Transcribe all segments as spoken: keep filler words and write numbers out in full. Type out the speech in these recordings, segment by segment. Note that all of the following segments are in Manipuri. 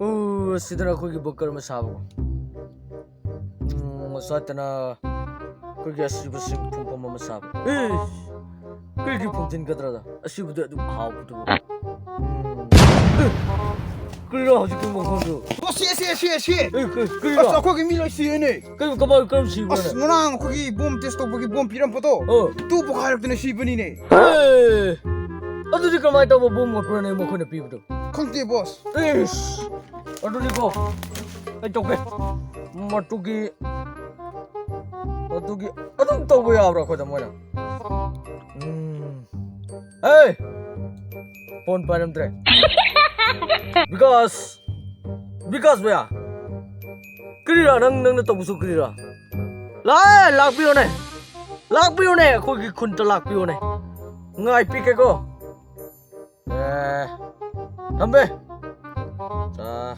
ꯑꯣ, ꯁꯤꯗꯅ ꯑꯩꯈꯣꯏꯒꯤ bunker ꯑꯃ ꯁꯥꯕꯀꯣ꯫ ꯎꯝ, ꯉꯁꯥꯏꯇꯅ ꯑꯩꯈꯣꯏꯒꯤ ꯑꯁꯤꯕꯁꯤꯡ ꯐꯨꯝꯐꯝ ꯑꯃ ꯁꯥꯕ꯫ ꯑꯦ, ꯀꯔꯤꯒꯤ ꯐꯨꯝꯖꯤꯟꯒꯗ꯭ꯔꯗ? ꯑꯁꯤꯕꯗꯤ ꯑꯗꯨꯝ ꯍꯥꯎꯕꯗꯨꯕꯨ꯫ ꯎꯝ꯫ ꯑꯦ, ꯀꯔꯤꯔꯣ ꯍꯧꯖꯤꯛꯀꯤ ꯃꯈꯣꯟꯗꯨ? ꯑꯣ, ꯁꯤ, ꯁꯤ, ꯁꯤ, ꯁꯤ꯫ ꯑꯦ, ꯀ-, ꯀꯔꯤꯔꯣ? ꯑꯁ, ꯑꯩꯈꯣꯏꯒꯤ ꯃꯤ ꯂꯣꯏ ꯁꯤꯔꯦꯅꯦ꯫ ꯀꯔꯤ, ꯀꯃꯥꯏ, ꯀꯔꯝ ꯁꯤꯕ꯭ꯔꯣꯅꯦ? ꯑꯁ, ꯉꯔꯥꯡ ꯑꯩꯈꯣꯏꯒꯤ bomb test ꯇꯧꯕꯒꯤ bomb ꯄꯤꯔꯝꯕꯗꯣ, ꯑꯣ꯫ ꯇꯨ ꯄꯣꯈꯥꯏꯔꯛꯇꯅ ꯁꯤꯕꯅꯤꯅꯦ꯫ ꯑꯦ! ꯑꯗꯨꯗꯤ ꯀꯃꯥꯏꯅ ꯇꯧꯕ bomb ꯑꯣꯏꯕ꯭ꯔꯣꯅꯦ ꯃꯈꯣꯏꯅ ꯄꯤꯕꯗꯣ? ꯈꯪꯗꯦ, boss꯫ ꯏꯁ! ꯑꯗꯨꯗꯤꯀꯣ, ꯑꯩ ꯇꯧꯒꯦ꯫ ꯃꯗꯨꯒꯤ, ꯃꯗꯨꯒꯤ ꯑꯗꯨꯝ ꯇꯧꯕ ꯌꯥꯕ꯭ꯔꯥ ꯑꯩꯈꯣꯏꯗ ꯃꯣꯏꯅ? ꯎꯝ꯫ ꯍꯦ! Phone ꯄꯥꯏꯔꯝꯗ꯭ꯔꯦ꯫ ꯕꯤꯀꯥꯁ! ꯕꯤꯀꯥꯁ ꯚꯩꯌꯥ! ꯀꯔꯤꯔꯥ ꯅꯪ, ꯅꯪꯅ ꯇꯧꯕꯁꯨ ꯀꯔꯤꯔꯥ? ꯂꯥꯛꯑꯦ, ꯂꯥꯛꯄꯤꯌꯣꯅꯦ꯫ ꯂꯥꯛꯄꯤꯌꯣꯅꯦ, ꯑꯩꯈꯣꯏꯒꯤ ꯈꯨꯟꯗ ꯂꯥꯛꯄꯤꯌꯣꯅꯦ꯫ ꯉꯥꯏꯄꯤꯒꯦꯀꯣ꯫ ꯑꯦ, ꯊꯝꯕꯦ꯫ ꯑ,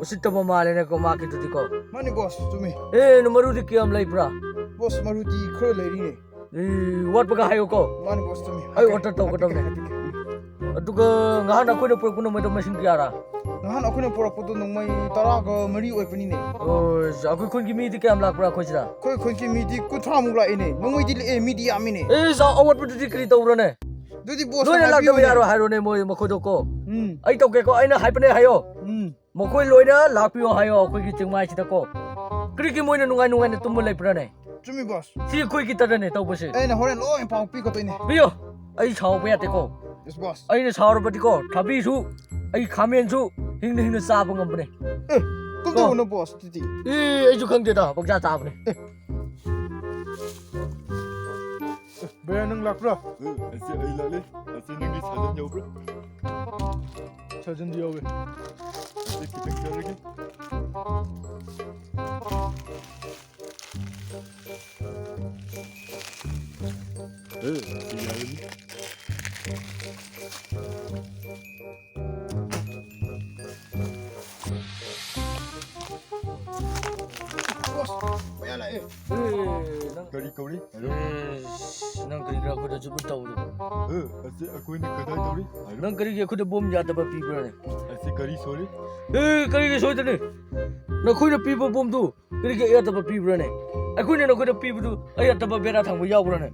ꯎꯁꯤꯠꯇꯕ ꯃꯥꯜꯂꯦꯅꯦꯀꯣ, ꯃꯥꯒꯤꯗꯨꯗꯤꯀꯣ꯫ ꯃꯥꯅꯤ, boss, ꯆꯨꯝꯃꯤ꯫ ꯑꯦ, ꯅ ꯃꯔꯨꯗꯤ ꯀꯌꯥꯝ ꯂꯩꯕ꯭ꯔꯥ? Boss, ꯃꯔꯨꯗꯤ ꯈꯔ ꯂꯩꯔꯤꯅꯦ꯫ ꯑꯦ, ꯋꯥꯠꯄꯒ ꯍꯥꯏꯌꯣꯀꯣ꯫ ꯃꯥꯅꯤ, boss, ꯆꯨꯝꯃꯤ꯫ ꯑꯩ ꯍꯥꯏꯕꯤꯒꯦ, order ꯇꯧꯒꯗꯕꯅꯤ꯫ ꯍꯥꯏꯕꯤꯒꯦ, ꯍꯥꯏꯕꯤꯒꯦ꯫ ꯑꯗꯨꯒ ꯉꯍꯥꯟ ꯑꯩꯈꯣꯏꯅ ꯄꯨꯔꯛꯄ ꯅꯣꯡꯃꯩꯗꯣ ꯃꯁꯤꯡ ꯀꯌꯥꯔꯥ? ꯅꯍꯥꯟ ꯑꯩꯈꯣꯏꯅ ꯄꯨꯔꯛꯄꯗꯣ ꯅꯣꯡꯃꯩ ꯇꯔꯥꯒ ꯃꯔꯤ ꯑꯣꯏꯕꯅꯤꯅꯦ꯫ ꯑꯣ, ꯑꯩꯈꯣꯏ ꯈꯨꯟꯒꯤ ꯃꯤꯗꯤ ꯀꯌꯥꯝ ꯂꯥꯛꯄ꯭ꯔꯥ ꯑꯩꯈꯣꯏ ꯁꯤꯗ? ꯑꯩꯈꯣꯏ ꯈꯨꯟꯒꯤ ꯃꯤꯗꯤ ꯀꯨꯟꯊ꯭ꯔꯥꯃꯨꯛ ꯂꯥꯛꯏꯅꯦ꯫ ꯅꯣꯡꯃꯩꯗꯤ ꯂꯦꯛꯑꯦ, ꯃꯤꯗꯤ ꯌꯥꯝꯃꯤꯅꯦ꯫ ꯑꯦ, ꯆꯥꯎ, ꯑꯋꯥꯠꯄꯗꯨꯗꯤ ꯀꯔꯤ ꯇꯧꯔꯅꯦ? ꯑꯗꯨꯗꯤ boss ꯂꯣꯏꯅ ꯅ ꯂꯥꯛꯇꯕ ꯍꯥꯏꯕꯤꯌꯨꯅꯦ꯫ ꯌꯥꯔꯣꯏ ꯍꯥꯏꯔꯣꯅꯦ ꯃꯣꯏ ꯃꯈꯣꯏꯗꯣ ꯀꯣ꯫ ꯎꯝ꯫ ꯑꯩ ꯇꯧꯒꯦꯀꯣ, ꯑꯩꯅ ꯍꯥꯏꯕꯅꯦ ꯍꯥꯏꯌꯣ꯫ ꯎꯝ꯫ ꯃꯈꯣꯏ ꯂꯣꯏꯅ ꯂꯥꯛꯄꯤꯌꯣ ꯍꯥꯏꯌꯣ ꯑꯩꯈꯣꯏꯒꯤ ꯆꯤꯡꯃꯥꯏꯁꯤꯗꯀꯣ꯫ ꯀꯔꯤꯒꯤ ꯃꯣꯏꯅ ꯅꯨꯡꯉꯥꯏ ꯅꯨꯡꯉꯥꯏꯅ ꯇꯨꯝꯕ ꯂꯩꯕ꯭ꯔꯥꯅꯦ? ꯆꯨꯝꯃꯤ, boss꯫ ꯁꯤ ꯑꯩꯈꯣꯏꯒꯤ ꯇꯔꯅꯦ ꯇꯧꯕꯁꯦ꯫ ꯑꯩꯅ ꯍꯣꯔꯦꯟ ꯂꯣꯏ ꯄꯥꯎ ꯄꯤꯒꯗꯣꯏꯅꯦ꯫ ꯄꯤꯌꯣ꯫ ꯑꯩ ꯁꯥꯎꯕ ꯌꯥꯗꯦꯀꯣ꯫ Yes, boss꯫ ꯑꯩꯅ ꯁꯥꯎꯔꯕꯗꯤꯀꯣ, ꯊꯕꯤꯁꯨ, ꯑꯩ ꯈꯥꯃꯦꯟꯁꯨ ꯍꯤꯡꯅ ꯍꯤꯡꯅ ꯆꯥꯕ ꯉꯝꯕꯅꯦ꯫ ꯑꯦ, ꯀꯝꯗꯧꯕꯅꯣ, boss, ꯑꯗꯨꯗꯤ? ꯑꯦ, ꯑꯩꯁꯨ ꯈꯪꯗꯦꯗ, ꯄꯪꯆꯥ ꯆꯥꯕꯅꯦ꯫ ꯑꯦ꯫ ꯕꯌꯥ, ꯅꯪ ꯂꯥꯛꯄ꯭ꯔꯥ? ꯑ, ꯑꯁꯤ ꯑꯩ ꯂꯥꯛꯂꯦ꯫ ꯑꯁꯤ ꯅꯪꯒꯤ ꯁꯥꯖꯟ ꯌꯥꯎꯕ꯭ꯔꯥ? ꯁꯥꯖꯟꯗꯤ ꯌꯥꯎꯋꯦ꯫ ꯑꯁꯤ ꯈꯤꯇꯪ ꯆꯥꯔꯒꯦ꯫ ꯑ, ꯑꯁꯤ ꯌꯥꯔꯅꯤ꯫ Boss, ꯃꯌꯥ ꯂꯥꯛꯑꯦ꯫ ꯑꯦ, ꯅꯪ ꯀꯔꯤ ꯀꯧꯔꯤ? ꯍꯥꯏꯔꯣ꯫ ꯑꯦꯁ, ꯅꯪ ꯀꯔꯤꯒꯤꯔꯥ ꯑꯩꯈꯣꯏꯗ ꯆꯨꯞꯂꯨꯞ ꯇꯧꯔꯤꯗꯣ? ꯑꯦ, ꯑꯁꯤ ꯑꯩꯈꯣꯏꯅ ꯀꯗꯥꯏ ꯇꯧꯔꯤ? ꯍꯥꯏꯔꯣ꯫ ꯅꯪ ꯀꯔꯤꯒꯤ ꯑꯩꯈꯣꯏꯗ ꯕꯣꯝ ꯌꯥꯗꯕ ꯄꯤꯕ꯭ꯔꯥꯅꯦ? ꯑꯁꯤ ꯀꯔꯤ ꯁꯣꯏꯔꯤ? ꯑꯦ, ꯀꯔꯤꯒꯤ ꯁꯣꯏꯗꯅꯤ? ꯅꯈꯣꯏꯅ ꯄꯤꯕ ꯕꯣꯝꯗꯨ ꯀꯔꯤꯒꯤ ꯑꯌꯥꯗꯕ ꯄꯤꯕ꯭ꯔꯥꯅꯦ? ꯑꯩꯈꯣꯏꯅ ꯅꯈꯣꯏꯗ ꯄꯤꯕꯗꯨ ꯑꯌꯥꯗꯕ ꯕꯦꯔꯥ ꯊꯥꯡꯕ ꯌꯥꯎꯕ꯭ꯔꯥꯅꯦ?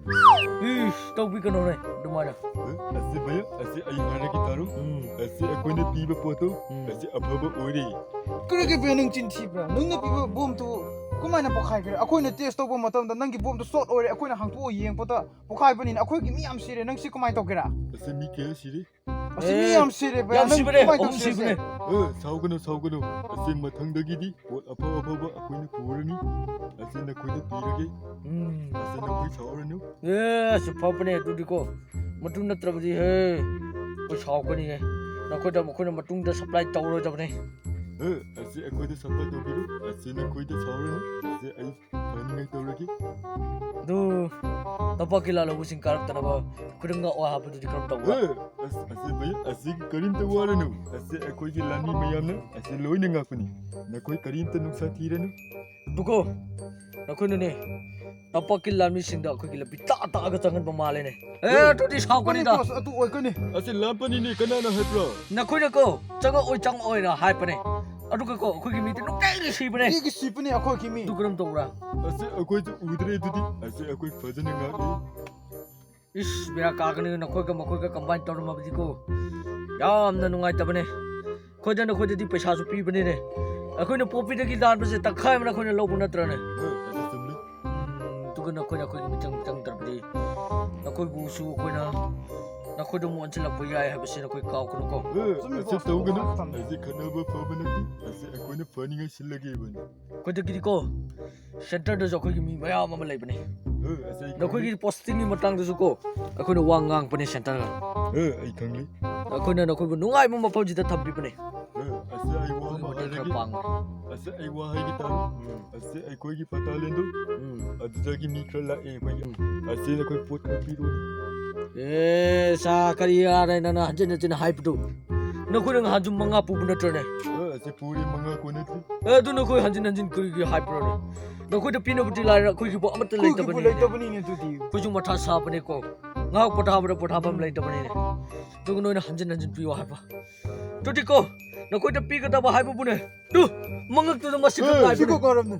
ꯏꯁ, ꯇꯧꯕꯤꯒꯅꯨꯅꯦ ꯑꯗꯨꯃꯥꯏꯅ꯫ ꯑꯦ, ꯑꯁꯤ ꯚꯩꯌꯥ, ꯑꯁꯤ ꯑꯩ ꯍꯥꯏꯔꯒꯦ ꯇꯥꯔꯣ꯫ ꯎꯝ꯫ ꯑꯁꯤ ꯑꯩꯈꯣꯏꯅ ꯄꯤꯕ ꯄꯣꯠꯇꯨ, ꯎꯝ꯫ ꯑꯁꯤ ꯑꯐꯕ ꯑꯣꯏꯔꯦ꯫ ꯀꯔꯤꯒꯤ ꯚꯩꯌꯥ ꯅꯪ ꯆꯤꯟ ꯊꯤꯕ꯭ꯔꯥ? ꯅꯪꯅ ꯄꯤꯕ ꯕꯣꯝꯗꯨ ꯀꯃꯥꯏꯅ ꯄꯣꯈꯥꯏꯈ꯭ꯔꯦ? ꯑꯩꯈꯣꯏꯅ ꯇꯦꯁ ꯇꯧꯕ ꯃꯇꯝꯗ ꯅꯪꯒꯤ ꯕꯣꯝꯗꯨ ꯁꯣꯠ ꯑꯣꯏꯔꯦ꯫ ꯑꯩꯈꯣꯏꯅ ꯍꯥꯡꯇꯣꯛꯑ ꯌꯦꯡꯕꯗ ꯄꯣꯈꯥꯏꯕꯅꯤꯅ ꯑꯩꯈꯣꯏꯒꯤ ꯃꯤ ꯌꯥꯝ ꯁꯤꯔꯦ꯫ ꯅꯪ ꯁꯤ ꯀꯃꯥꯏꯅ ꯇꯧꯒꯦꯔꯥ? ꯑꯁꯤ ꯃꯤ ꯀꯌꯥ ꯁꯤꯔꯦ? ꯑꯁꯤ ꯃꯤ ꯑꯦ, ꯌꯥꯝ ꯁꯤꯔꯦ ꯚꯩꯌꯥ, ꯌꯥꯝ ꯅꯪ ꯁꯤꯕꯅꯦ, ꯀꯃꯥꯏꯅ ꯑꯍꯨꯝ ꯇꯧꯁꯤꯔ ꯁꯤꯕꯅꯦ꯫ ꯑꯁꯤ? ꯑꯦ, ꯁꯥꯎꯒꯅꯨ, ꯁꯥꯎꯒꯅꯨ꯫ ꯑꯁꯤ ꯃꯊꯪꯗꯒꯤꯗꯤ ꯄꯣꯠ ꯑꯐ ꯑꯐꯕ ꯑꯩꯈꯣꯏꯅ ꯄꯨꯔꯅꯤ꯫ ꯑꯁꯤ ꯅꯈꯣꯏꯗ ꯄꯤꯔꯒꯦ꯫ ꯎꯝ꯫ ꯑꯁꯤ ꯅꯈꯣꯏ ꯁꯥꯎꯔꯅꯨ꯫ ꯑꯦ, ꯑꯁꯤ ꯐꯕꯅꯦ ꯑꯗꯨꯗꯤꯀꯣ꯫ ꯃꯗꯨ ꯅꯠꯇ꯭ꯔꯕꯗꯤ ꯍꯦ, ꯑꯩꯈꯣꯏ ꯁꯥꯎꯔꯛꯀꯅꯤꯍꯦ꯫ ꯅꯈꯣꯏꯗ ꯃꯈꯣꯏꯅ ꯃꯇꯨꯡꯗ ꯁꯄ꯭ꯂꯥꯏ ꯇꯧꯔꯣꯏꯗꯕꯅꯦ꯫ ꯑꯦ, ꯑꯁꯤ ꯑꯩꯈꯣꯏꯗ ꯁꯄ꯭ꯂꯥꯏ ꯇꯧꯕꯤꯔꯣ꯫ ꯑꯁꯤ ꯅꯈꯣꯏꯗ ꯁꯥꯎꯔꯅꯨ꯫ ꯑꯁꯤ ꯑꯩ ꯐꯅꯤꯡꯉꯥꯏ ꯇꯧꯔꯒꯦ꯫ ꯑꯗꯨ ꯇꯝꯄꯥꯛꯀꯤ ꯂꯥꯜꯍꯧꯕꯁꯤꯡ ꯀꯥꯔꯛꯇꯅꯕ ꯈꯨꯗꯝ ꯉꯥꯛꯑꯣ ꯍꯥꯏꯕꯗꯨꯗꯤ ꯀꯔꯝ ꯇꯧꯕ? ꯑꯦ, ꯑꯁ, ꯑꯁꯤ ꯚꯩꯌꯥ, ꯑꯁꯤꯒꯤ ꯀꯔꯤꯝꯇ ꯋꯥꯔꯅꯨ꯫ ꯑꯁꯤ ꯑꯩꯈꯣꯏꯒꯤ ꯂꯥꯟꯃꯤ ꯃꯌꯥꯝꯅ ꯑꯁꯤ ꯂꯣꯏꯅ ꯉꯥꯛꯄꯅꯤ꯫ ꯅꯈꯣꯏ ꯀꯔꯤꯝꯇ ꯅꯨꯡꯁꯥ ꯊꯤꯔꯅꯨ꯫ ꯑꯗꯨꯀꯣ, ꯅꯈꯣꯏꯅꯅꯦ, ꯇꯝꯄꯥꯛꯀꯤ ꯂꯥꯟꯃꯤꯁꯤꯡꯗ ꯑꯩꯈꯣꯏꯒꯤ ꯂꯝꯕꯤ ꯇꯥ ꯇꯥꯛꯑꯒ ꯆꯪꯍꯟꯕ ꯃꯥꯜꯂꯦꯅꯦ꯫ ꯑꯦ, ꯑꯦ, ꯑꯗꯨꯗꯤ ꯁꯥꯎꯒꯅꯤꯗ꯫ ꯕꯣꯁ, ꯑꯗꯨ ꯑꯣꯏꯒꯅꯤ꯫ ꯑꯁꯤ ꯂꯥꯟꯕꯅꯤꯅꯦ, ꯀꯅꯥꯅ ꯍꯥꯏꯕ꯭ꯔꯥ? ꯅꯈꯣꯏꯅꯀꯣ, "ꯆꯪꯉꯛꯑꯣꯏ, ꯆꯪꯉꯛꯑꯣꯏꯅ" ꯍꯥꯏꯕꯅꯦ꯫ ꯑꯗꯨꯒꯀꯣ, ꯑꯩꯈꯣꯏꯒꯤ ꯃꯤꯗꯤ ꯅꯨꯡꯇꯤꯒꯤ ꯁꯤꯕꯅꯦ꯫ ꯅꯨꯡꯇꯤꯒꯤ ꯁꯤꯕꯅꯦ ꯑꯩꯈꯣꯏꯒꯤ ꯃꯤ꯫ ꯑꯗꯨ ꯀꯔꯝ ꯇꯧꯕ꯭ꯔꯥ? ꯑꯁꯤ ꯑꯩꯈꯣꯏꯁꯨ ꯎꯗ꯭ꯔꯦ ꯑꯗꯨꯗꯤ꯫ ꯑꯁꯤ ꯑꯩꯈꯣꯏ ꯐꯖꯅ ꯉꯥꯛꯂꯤ꯫ ꯏꯁ, ꯕꯦꯔꯥ ꯀꯥꯒꯅꯤ, ꯅꯈꯣꯏꯒ ꯃꯈꯣꯏꯒ ꯀꯝꯕꯥꯏꯟ ꯇꯧꯔꯝꯃꯕꯗꯤꯀꯣ꯫ ꯌꯥꯝꯅ ꯅꯨꯡꯉꯥꯏꯇꯕꯅꯦ꯫ ꯑꯩꯈꯣꯏꯗ ꯅꯈꯣꯏꯗꯗꯤ ꯄꯩꯁꯥꯁꯨ ꯄꯤꯕꯅꯤꯅꯦ꯫ ꯑꯩꯈꯣꯏꯅ ꯄꯣꯄꯤꯗꯒꯤ ꯂꯥꯟꯕꯁꯦ ꯇꯪꯈꯥꯏ ꯑꯃ ꯅꯈꯣꯏꯅ ꯂꯧꯕ ꯅꯠꯇ꯭ꯔꯅꯦ? ꯑꯦ, ꯑꯁꯤ ꯆꯨꯝꯂꯤ꯫ ꯎꯝ, ꯑꯗꯨꯒ ꯅꯈꯣꯏꯅ ꯑꯩꯈꯣꯏꯒꯤ ꯃꯤꯆꯪ ꯆꯪꯗ꯭ꯔꯕꯗꯤ ꯅꯈꯣꯏꯕꯨꯁꯨ ꯑꯩꯈꯣꯏꯅ ꯅꯈꯣꯏꯗ ꯑꯃꯨꯛ ꯑꯣꯟꯁꯤꯜꯂꯛꯄ ꯌꯥꯏ ꯍꯥꯏꯕꯁꯤ ꯅꯈꯣꯏ ꯀꯥꯎꯒꯅꯨꯀꯣ꯫ ꯑꯦ, ꯆꯨꯝꯃꯤ, ꯑꯁꯤ ꯕꯣꯁ꯫ ꯇꯧꯒꯅꯨ꯫ ꯑꯁꯤ ꯈꯠꯅꯕ ꯐꯕ ꯅꯠꯇꯦ꯫ ꯑꯁꯤ ꯑꯩꯈꯣꯏꯅ ꯐꯅꯤꯡꯉꯥꯏ ꯁꯤꯜꯂꯒꯦ ꯏꯕꯥꯅꯤ꯫ ꯑꯩꯈꯣꯏꯗꯒꯤꯗꯤꯀꯣ, ꯁꯦꯟꯇꯔꯗꯁꯨ ꯑꯩꯈꯣꯏꯒꯤ ꯃꯤ ꯃꯌꯥꯝ ꯑꯃ ꯂꯩꯕꯅꯦ꯫ ꯑꯦ, ꯑꯁꯤ ꯑꯩ ꯈꯪꯂꯤ꯫ ꯅꯈꯣꯏꯒꯤ ꯄꯣꯁꯇꯤꯡꯒꯤ ꯃꯇꯥꯡꯗꯁꯨ ꯀꯣ, ꯑꯩꯈꯣꯏꯅ ꯋꯥ ꯉꯥꯡꯕꯅꯦ ꯁꯦꯟꯇꯔꯒ꯫ ꯑꯦ, ꯑꯩ ꯈꯪꯂꯤ꯫ ꯑꯩꯈꯣꯏꯅ ꯅꯈꯣꯏꯕꯨ ꯅꯨꯡꯉꯥꯏꯕ ꯃꯐꯝꯁꯤꯗ ꯊꯝꯕꯤꯕꯅꯦ꯫ ꯑꯦ, ꯑꯁꯤ ꯑꯩ ꯋꯥ ꯑꯩꯈꯣꯏꯒꯤ ꯑꯃ ꯃꯇꯦꯡ ꯈꯔ ꯍꯥꯏꯔꯒꯦ꯫ ꯄꯥꯡꯕꯅꯦ꯫ ꯑꯁꯤ ꯑꯩ ꯋꯥ ꯍꯥꯏꯒꯦ ꯇꯥꯔꯣ꯫ ꯎꯝ꯫ ꯑꯁꯤ ꯑꯩꯈꯣꯏꯒꯤ ꯕꯇꯥꯂꯤꯌꯟꯗꯣ꯫ ꯎꯝ꯫ ꯑꯗꯨꯗꯒꯤ ꯃꯤ ꯈꯔ ꯂꯥꯛꯑꯦ ꯑꯩꯈꯣꯏꯒꯤ꯫ ꯎꯝ꯫ ꯑꯁꯤ ꯅꯈꯣꯏ ꯄꯣꯠ ꯈꯔ ꯄꯤꯔꯣ꯫ ꯑꯦ, ꯁꯥ, ꯀꯔꯤ ꯌꯥꯔꯦ ꯅꯪꯅ ꯍꯟꯖꯤꯟ ꯍꯟꯖꯤꯟ ꯍꯥꯏꯕꯗꯨ? ꯅꯈꯣꯏꯅ ꯉꯍꯥꯟꯁꯨ ꯃꯉꯥ ꯄꯨꯕ ꯅꯠꯇ꯭ꯔꯅꯦ? ꯑ, ꯑꯁꯤ ꯄꯨꯔꯤ ꯃꯉꯥ ꯀꯣꯟꯅꯗ꯭ꯔꯤ꯫ ꯑꯦ, ꯑꯗꯨ ꯅꯈꯣꯏ ꯍꯟꯖꯤꯟ ꯍꯟꯖꯤꯟ ꯀꯔꯤꯒꯤ ꯍꯥꯏꯕ꯭ꯔꯣꯅꯦ? ꯅꯈꯣꯏꯗ ꯄꯤꯅꯕꯗꯤ ꯂꯥꯏꯔ ꯑꯩꯈꯣꯏꯒꯤꯕꯨ ꯑꯃꯠꯇ ꯑꯩꯈꯣꯏꯒꯤꯕꯨ ꯂꯩꯇꯕꯅꯤꯅꯦ꯫ ꯂꯩꯇꯕꯅꯤꯅꯦ ꯑꯗꯨꯗꯤ꯫ ꯑꯩꯈꯣꯏꯁꯨ ꯃꯊꯥ ꯁꯥꯕꯅꯦꯀꯣ꯫ ꯉꯥꯏꯍꯥꯛ ꯄꯣꯊꯥꯕꯗ ꯄꯣꯊꯥꯐꯝ ꯂꯩꯇꯕꯅꯤꯅꯦ꯫ ꯑꯗꯨꯒ ꯅꯣꯏꯅ ꯍꯟꯖꯤꯟ ꯍꯟꯖꯤꯟ ꯄꯤꯌꯣ ꯍꯥꯏꯕ꯫ ꯑꯗꯨꯗꯤꯀꯣ, ꯅꯈꯣꯏꯗ ꯄꯤꯒꯗꯕ ꯍꯥꯏꯕꯕꯨꯅꯦ꯫ ꯇꯨ, ꯃꯉꯛꯇꯨꯗ ꯃꯁꯤꯡ ꯑꯦ, ꯈꯛ ꯉꯥꯏꯕꯅꯦ꯫ ꯁꯤꯒ ꯀꯧꯔꯝꯅꯨ꯫